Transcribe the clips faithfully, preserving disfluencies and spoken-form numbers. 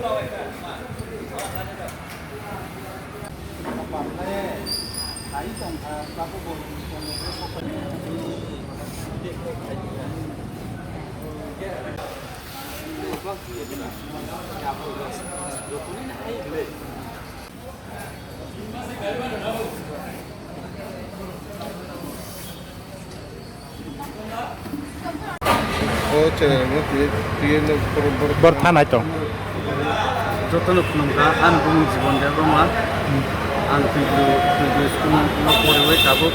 O chwraino twi-, twino borok, borok. Bor thanai tong. Jotono khulumkha, ani bumung Jibon Debbarma. Hmm. Ang Tuidu, Tuidu school no poriwi tabuk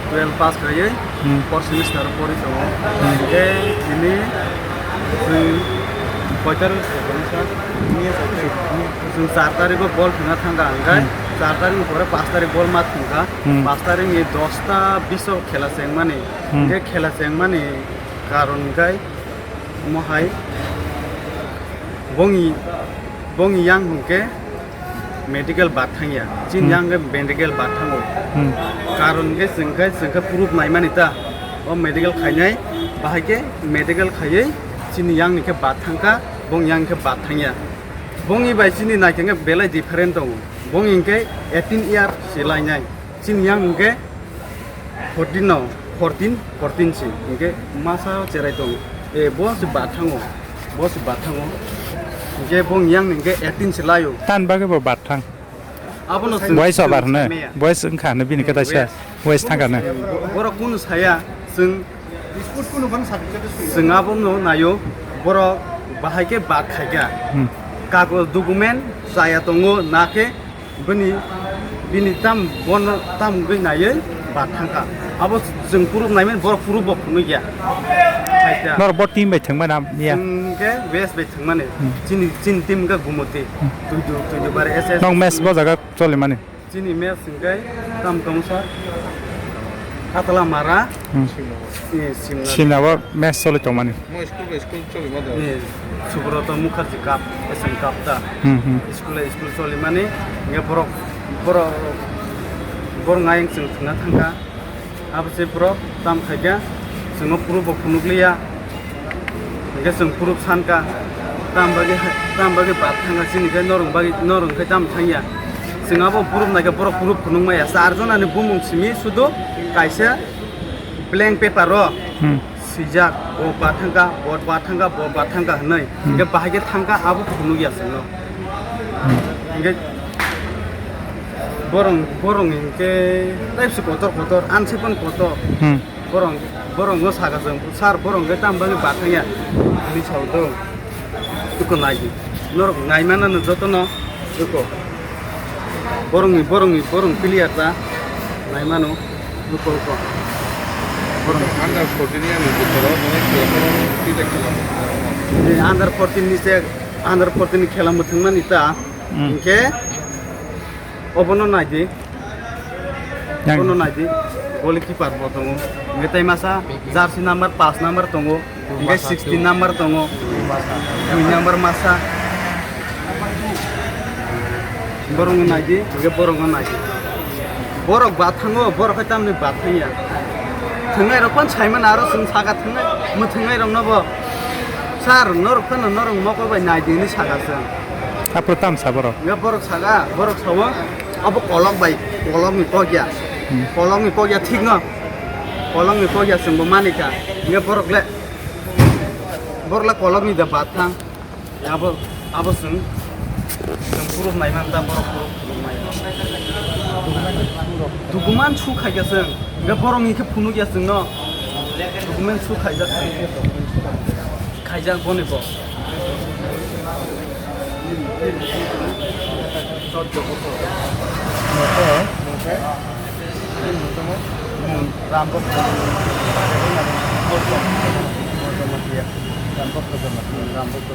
twelve pass khaiwi, hmm, fourth semester o pori tongo. Hmm. Hingke tini chwng koi tarik se, chwng char tarikgo bol thwngna thangkha, hingke, hmm, char tarikni pore pash tarik bol ma thwngkha. Hmm. Pash tarikni dosta bish o khela chengmani. Hmm. Hingke khela chengmani karon hingke omo hai bongni, bongni yang hingke medical bad thangya. Chini, hmm, yang hingke medical bad thango. Hmm. Karon hingke chwng khe, chwng khe proof naimani ta. O medical khainai, bahai khe medical khaiwi chini yang ni khe bad thangkha, bong yang khe bad thangya. Bongni bai chini naikhe belai different tongo. Bong hingke eighteen year se lainai. Chini yang hingke fourteen no, fourteen, fourteen si. Hingke masa cherai tongo. E, bo se bad thango. Bo se bad thango. Hingke bong yang hingke eighteen se laio. Tan bagwi bo bad thang. Abono chwng, boys chwng over hwno. Saimaya. Boys wngkha hwno bini khe taisa. West. West thangkha hwno. Borok kunu saya, chwng, chwng abono naio, borok bahai khe bad khaikha. Hmm. Kagoj document chaya tongo, na khe bini, bini tam bono tam wngwi naiwi bad thangkha. Abo chwng proof naimani, borok proof bo phunukya. Khaikha. Norok bo team bai thwngmani ya? Chwng khe West bai thwngmani. Hmm. Chini, chini team wngkha Gumoti. Hmm. Tuidu, Tuidu bare S S. Nong match bo jaga cholimani? Chini match hingke tam tongsa Atla Mara, hmm, eh, Simna. Simna bo match choli tongmani. Mo school bai school choli ma do. Eh, Subroto Mukherjee Cup, S M Cup ta. Hmm, hmm. School bai school choli mani, nge borok, borok, borok ngai chwng thwngna thangkha. Abo se borok tam khaikha, chwngno proof bo phunukliya. Hingke chwng proof sankha, tam bagwi, tam bagwi bad thangkha, chini khe norok bagwi, norok khe tam thangya. Chwng abo proof naikhe borok proof phunukmaya. Char jonani bumung simi sudu kaisa blank paper o, hmm, swijak, bo bad thangkha, bo bad thangkha, bo bad thangkha hwnwi. Hmm. Hingke bahai khe thangkha, abo phunukya chwngno. Hmm. Hingke borok, borok hingke taibsi kotor kotor, ansi pon kotor. Hmm. Borok, borok no saka chwng, "Sir, borok hingke tam bagwi bad thangya?" Hinwi sao do. Duko nai di. Norok nai mano no jotono duko. Borokni, borokni, borok clear ta. Nai mano duko duko. Borok under fourteen ni bwskango onek khela, onek khela, onek khela. Ni under fourteen ni se, under fourteen ni khela mwthangmani ta. Hmm. Hingke obono nai di. Yang. Bono nai di, goalkeeper bo tongo. Hingke tei masa jersey number pash number tongo. Hingke sixteen number tongo. Dui number masa. Borok no nai di, hingke borok no nai di. Borok bad thango, borok hai tamni bad thangya. Thwngnai rok phano sai mano, aro chwng saka thwngnai, mwthwngnai rok no bo. Sir, norok phano norok mokol bai nai di hinwi saka chwng. Aphuru tam sa borok? Hingke borok saka, borok sao, abo kolok bai, kolokni kok ya. Hmm. Kolokni kok ya thik no? Kolokni kok ya chwngbo manikha. Hingke borok le, borok le kolokni da bad thang. Abo, abo chwng, chwng proof nai man ta, borok proof phunuk nai. Document su khaikha chwng. Hingke borokni khe phunuk ya chwngno. Document su khaijak. Khaijak boni bo. Ram Bhakta. Ram Bhakta. Ram Bhakta.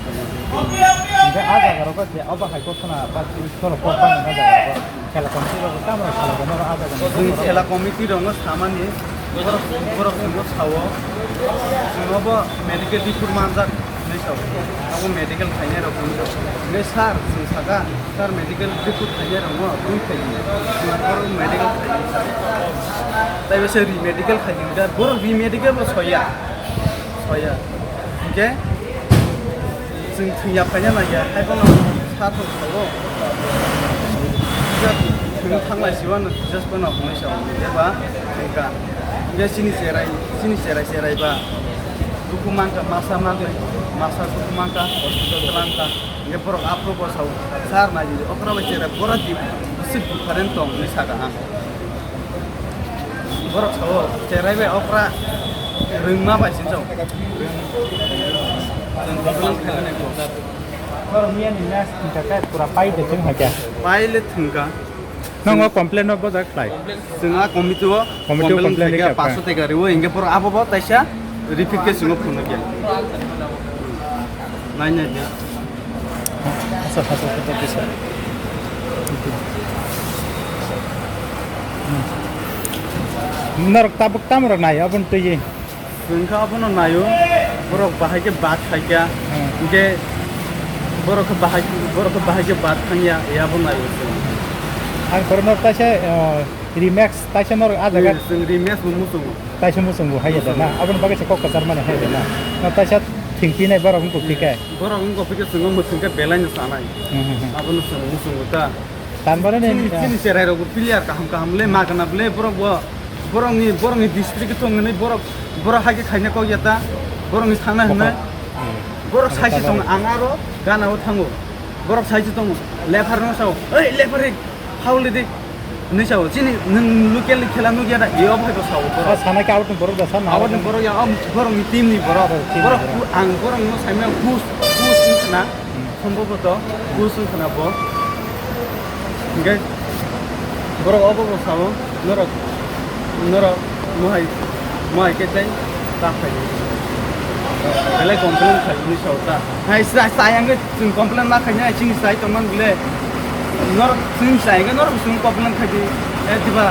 Hingke ah jaga rok khe abo hai kothana ba chini sorok kok bangma jaga rok. Khela committee rok tamo khela rok no ah jaga ni. Chwng khela committee rok no samani borok, borok chwngno sao. Chwng obo medical report manjak hinwi sao. Abo medical khainai rok hinwi sao. Hingke sir, chwng saka, sir, medical report khainai rok no twi khai di. Chwng borok medical khai di. Tai bo se re medical khai di. Borok re medical bo soya. Soya. Hingke Chwng thwngya phaina naiya, hai bono sa thok thago. Thwngwi thanglai siwano just bono hwnwi sao, jeba thwngkha. Hwnkhe chini cherai, chini cherai cherai ba dukhu mankha, masa mankha, masa dukhu mankha, hospital twlangkha. Hwnkhe borok aphuru bo sao, sir naidi, okra bai cherai bora di, bisi different tong hwnwi sakha ang. Borok sao, cherai bai okra rwngma bai sini sao. Rwng, rwng, rwng, rwng, Borok miyani match thwngkha khe pura pai de thwng hakhe. Pai le thwngkha. Nang o complain no bojak khlai. Chwng a committee o Committee o complain complain khaikha, rikha. Paso teka riwo, hingke borok abo bo taisa repeat khe chwng o phunukya. Nai nai dia. Asa, asa, asa, asa. Hmm. Norok tabuk tamo rok nai, aboni twi. Chwng khe abono naio, borok bahai khe bat khaikha, Hmm. hingke borok khe bahai, borok khe bahai khe bat khanya, e abo naio chwng. Ang korno taisa, o, remix taisa norok a jaga Chwng remix bo muchungo. Taisa muchungo hai da na, Muchungo. Aboni bagwi se kok kwchar mani hai da na. No taisa thwngpinai borok wngkha khe. Borok wngkha khe chwng muchung khe belai no sanai. Hmm, hmm, hmm. Abono chwng muchungo ta. Tanmani ni, chini, ah, chini cherai rok bo player kaham kaham le ma gana bole borok bo borok ni, borok ni district thong ni borok, borok hai khe khaina kok ya ta, borok ni thangna hwnwi. Hmm. Borok sai se tong ang aro gana o thango. Borok sai se tong lephar no sao, "Oi lephar ri, foul di." Hwnwi sao, chini nwng local ni khela nugya da, yo bhai bo sao borok. Ah, sana khe out ni borok da sana. Out ni borok ya, am borok ni team ni borok. Borok team ni borok. Borok ku-, ang borok no sai ma kus, kus ni khna. Sombhoboto, bus wngkha na bo. Hingke borok obo bo sao, norok, norok mohai, mohai khe tei ta phai. Belai complain khai hwnwi sao ta. Hai, sa, sa, yang khe chwng complain ma khainai, chini sai tongmani bole. Norok chwng sai khe norok chwng complain khai di. Eh, diba?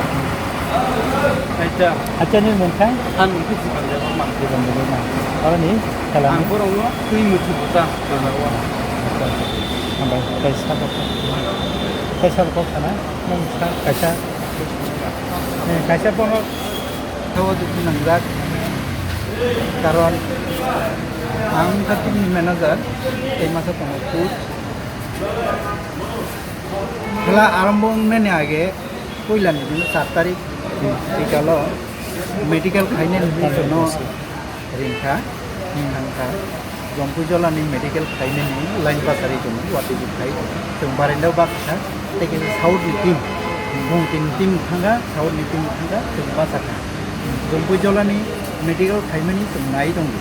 Acha. Acha, ni mung khai? Ang mung khai Jiban Debbarma. Jiban Debbarma. Aro ni, kalam? Ang borok no twi muthi buta. Hambai, kaisa bo, kaisa bo kok sana, nang sa, kaisa, eh, kaisa bono thawa dukhu nangjak, karon ang wngkha team ni manager, tei masa tongo coach. Khela arombo wngnani age, puila ni din char tarik, bikalo medical khainani hinwi chwngno ringkha, thangkha. Jompui Jolani medical khainani line bachari tongo, watwi bo khai. Chwng barenda o bachakha, tei khe south ni team, bumung team, team thangkha, south ni team thangkha, chwng bachakha. Jompui Jolani medical khaimani chwng nai tongo.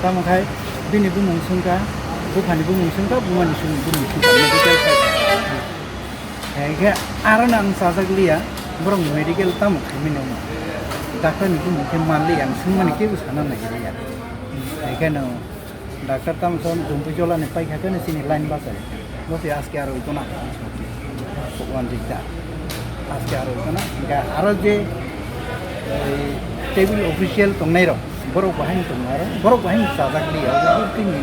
Tamo khai bini bumung swngkha, buphani bumung swngkha, bumani swngkha, bumung swngkha, medical khai. Hingkhe aro nang chajak liya, borok medical tamo khaimani wngkha. Doctor ni bumung khe manliya, ang swngmani kebo sana nai liya. Hingkhe no Doctor tamo son Jompui Jolani paikha khe no chini line bachai. Bo se aske aro ito na. One week da. Aske aro ito na. Hingkhe aro je, ei, table official tongnai rok, borok bahai ni tongnai rok, borok bahai ni chajak liya. Bo tini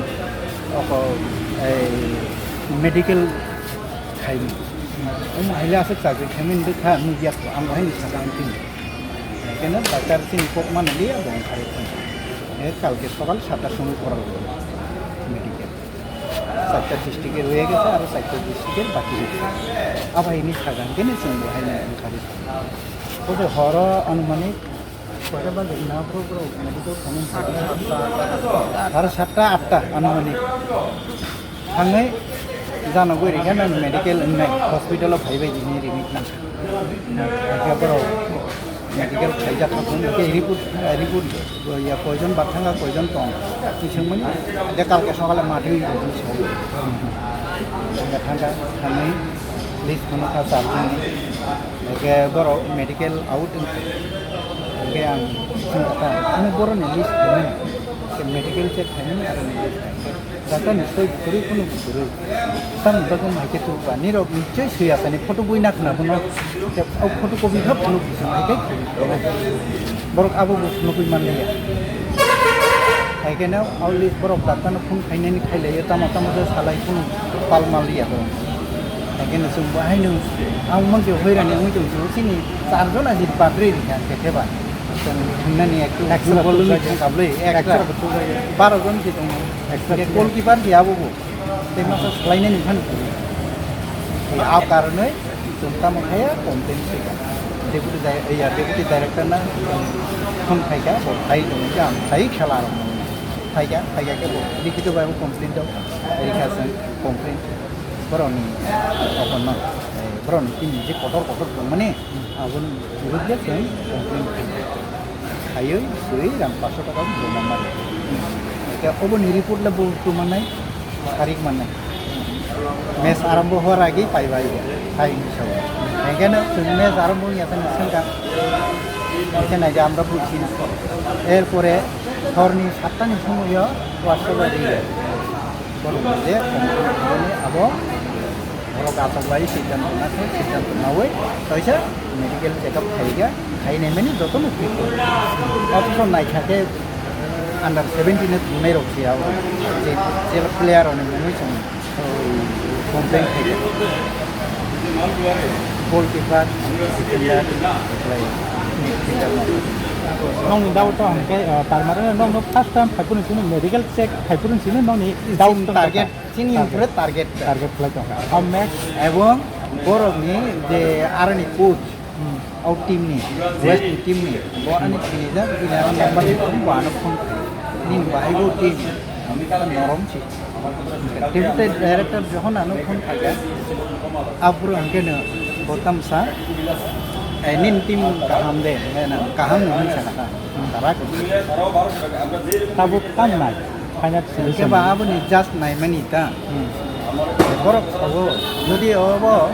oko, ei, medical khaini. Omo haile aswk chakri khaimani bwkha nukya kho, ang bahai ni saka ang tini. Keno doctor chini kok mano liya bo wngkharwi thangkha. E kalke sokal satta songwi koral medical. Satta district er wngya khe aro satta district er baki wngkha. Abai ni saka kene chwng bo haino wngkharwi thangkha. Obo horo anumanik Koita baje na bro bro medical khaimani. Aro satta atta anumanik. Thangwi jana gwi rikha nang medical wngnai hospital o phaibai di hinwi rimit nang. Khe bro medical khaijak kha phone khe report, report ya koijon bathanga koijon tong. Twi swngmani je kalke sokale mathwi thangkha thangwi list phano kha charjani. Hingke borok medical out hingke ang songkha ta, ano borok ni list khaimani, medical check khaimani aro ni list khaimani. Doctor ni soi kwrwi phano kwrwi. Tamni bagwi hai khe tuba, nirok ni choi sui asani photo bui nakhna bono, o photo copy kha phano bui song hai khe khaiwi tongnai. Borok abo bo phunugwi manliya. Hai khe no always borok doctor no phone khainani khailaio, tamo tamo khe salai phone pal manliya borok. Hai khe no chwng bo haino ang mangse hoirani wngwi tong chini charjon aji battery rikha ang khe ba. Thwngnani ekta extra ball ni thwngkha bwlwi, extra. Extra bwlwi. Baro jon se tongo. Extra. Goalkeeper se abo bo. Tei masa swlainani phano kwrwi. A karonwi chwng tamo khaiya complain khaikha. Deputy di-, iya, deputy director na phone khaikha, bo phai tongo khe ang phai khela rok phai kha, phai kha khe bo likhito bai bo complain rok rikha chwng complain. Borokni kotorma, eh, borokni team je kotor kotor tongmani, aboni biruddhe chwng complain khaiwi swi rang paanch sho taka joma mani. Hwnkhe oboni report le bo twi mannai, sarik mannai. Match arombo hor age pai bai hai hinwi sao. Hwnkhe no chwng match arombo wngya khe no swngkha. Hwnkhe naidi amra buji na. Erpore horni satta ni somoyo WhatsApp o ri. Borok je abo borok achuk bai siddhanto na khe, siddhanto naui kaisa medical checkup khaikha, khainai mani jotono fit tongo. Othocho naikha khe under seventeen no thwngnai rok se abo je, je player rok ni mungwi chwng complain khaikha. Goalkeeper, defender, midfielder no. Nokni doubt to hwnkhe, uh, tar mane nokno first time phaiphuru sini medical check phaiphuru sini nokni doubt tongkha. Target, chini target. Impore target. Target khlai tongkha. O match. Ebong borokni je aroni coach, hmm, o team ni, west ni team ni, bo ani sinijak, bini ano number ni phone, bo ano phone khlai. Nini bahai bo team, norom si. Deputy director jokhon ano phone khaikha, aphuru hwnkhe no bo tamsa, eh, nini team kaham de, eh, na, kaham no hwnwi sakha ta, tara kwrwi. Tabuk tam nai, final hwnkhe ba aboni just naimani ta. Hmm. Borok sago, jodi obo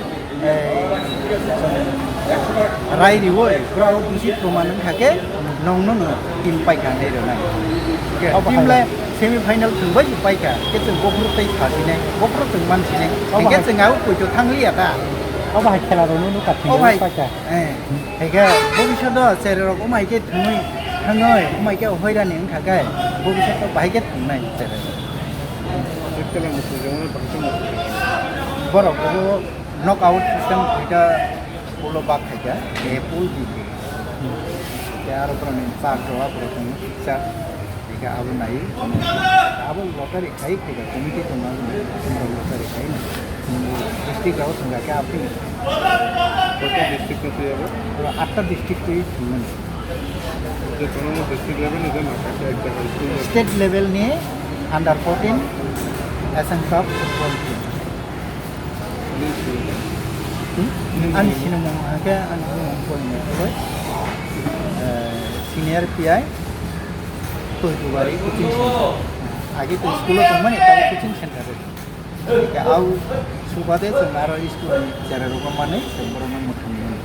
Rai riwi, pura o bisi proman wngkha khe, nong no no team paikha hinwi rwnai. Obo team hai. Le semi final thwngbai se paikha, khe chwng bophuru tei phasinai, bophuru chwng mansinai. Obo hwnkhe hai. Chwng abo poito thangliya ta. Obo hai khela rok no nukha thwngwi paikha. Eh, hwnkhe bobishodo cherai rok omo hai khe thwngwi thangwi, omo hai khe hoirani wngkha khe, bobishodo bahai khe thwngnai cherai rok. Borok bo Knockout system duita pool o bak khaikha, A pool, B pool. Tei aro borokni char rok, borok tongwi kisa, tei khe abo naiwi, abo lottery khai khaikha, committee tongo, abo lottery khai no. District rok thwngkha khe abo. Koita district ni twi abo? Oro atta district twi thwngmani. Je kono district level ni je ma khaikha ekta high school. State level ni under fourteen Asian Cup football team. Hmm? Ani sinimung hake ani sinimung poinnya koi. Eh, senior P I, Koitubari coaching center. Agi to school o tongmani, tabo coaching center o. Ke au subade chwng aro school ni cherai rok mani chwng borok no mwthangwi.